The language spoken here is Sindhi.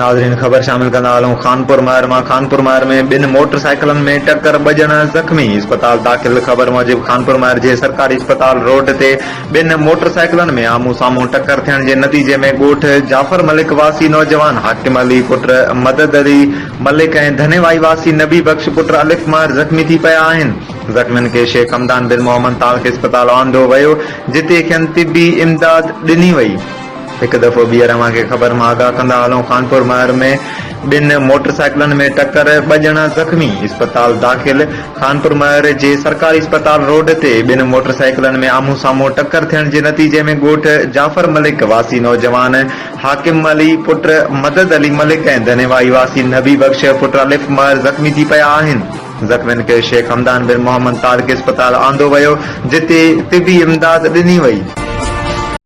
ناظرين خبر شامل ڪندا هلون خانپور مهر مان خانپور مهر ۾ ٻن موٽر سائيڪلن ۾ ٽڪر ٻه ڄڻا زخمي اسپتال داخل خبر موجب خانپور مهر جي سرڪاري اسپتال روڊ تي ٻن موٽر سائيڪلن ۾ آمهون سامهون ٽڪر ٿيڻ جي نتيجي ۾ ڳوٺ جعفر ملڪ واسي نوجوان حاڪم علي پٽ مدد علي ملڪ ۽ ڌنيوائي واسي نبي بخش پٽ الف مهر زخمي ٿي پيا آهن زخمين کي شيخ حمدان بن محمد تعلقي اسپتال آندو ويو جتي کين طبي امداد ڏني وئي. هڪ دفعو ٻيهر اوهان کي خبر مان آگاهه ڪندا هلون خانپور مهر ۾ ٻن موٽر سائيڪلن ۾ ٽڪر، ٻه ڄڻا زخمي، اسپتال داخل، خانپور مهر جي سرڪاري اسپتال روڊ تي ٻن موٽر سائيڪلن ۾ آمهون سامهون ٽڪر ٿيڻ جي نتيجي ۾ ڳوٺ جعفر ملڪ واسي نوجوان حاڪم علي پٽ مدد علي ملڪ ۽ ڌنيوائي واسي نبي بخش پٽ الف مهر زخمي ٿي پيا آهن. زخمين کي شيخ حمدان بن محمد تعلقي اسپتال آندو ويو جتي طبي امداد ڏني وئي.